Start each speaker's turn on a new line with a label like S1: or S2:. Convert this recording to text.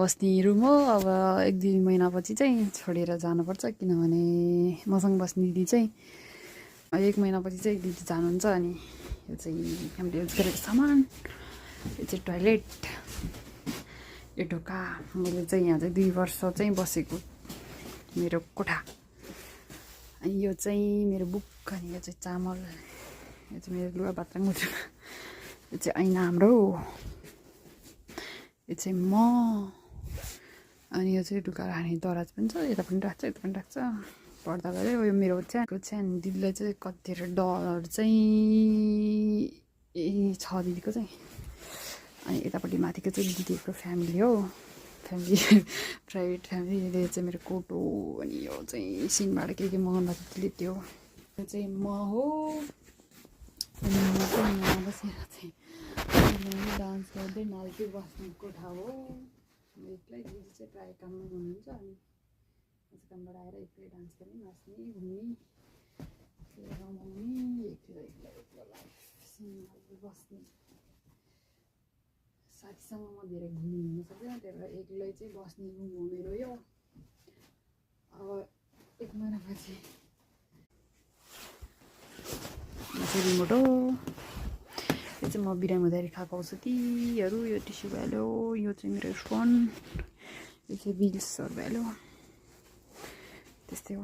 S1: बस्ने रुम हो। अब 1-2 महिनापछि चाहिँ छोडेर जानुपर्छ, किनभने मसँग बस्ने दिदी चाहिँ 1 महिनापछि चाहिँ दिदी जानुहुन्छ। अनि यो चाहिँ हामीले युज गरेको सामान, यो चाहिँ टोइलेट, यो ढोका। मैले चाहिँ यहाँ चाहिँ 2 वर्ष चाहिँ बसेको मेरो कोठा। अनि यो चाहिँ मेरो बुक, अनि यो चाहिँ चामल, यो चाहिँ मेरो लुगा बात्राङ मुजुर, यो चाहिँ ऐना हाम्रो, यो चाहिँ म, अनि यो चाहिँ लुगा राख्ने दराज पनि छ, यता पनि राख्छ यता पनि राख्छ। पर्दा गऱ्यो। यो मेरो च्याको चाहिँ दिदीलाई चाहिँ कति डलर चाहिँ 6 दिदीको चाहिँ। अनि यतापट्टि माथिको चाहिँ दिदीको फ्यामिली हो, फ्यामिली प्राइभेट फ्यामिली। यो चाहिँ मेरो कोट हो। अनि यो चाहिँ सिनबाट के मगाउँदा दिदीले त्यो। यो चाहिँ म हो। अनि म चाहिँ यहाँ बसेर चाहिँ डान्स गर्दै नाच्दै बस्ने कोठा हो। एक्लै, दिदी चाहिँ प्रायः काममा हुनुहुन्छ। अनि कामबाट आएर एक्लै डान्स गर्ने, नाच्ने, घुम्ने, रमाउने, एक्लै लाइफ सिंगल बस्ने। साथीसँग म धेरै घुम्नु हुन सक्दैन, त्यही भएर एक्लै चाहिँ बस्ने रुम हो मेरो यो। अब 1 महिनापछि यो चाहिँ रिमोट हो। यो चाहिँ म बिरामी हुँदाखेरि खाएको औषधिहरू, यो टिस्यु भ्याल्यो, यो चाहिँ मेरो फोन, यो चाहिँ बिल्सहरू भ्याल्यो, त्यस्तै हो।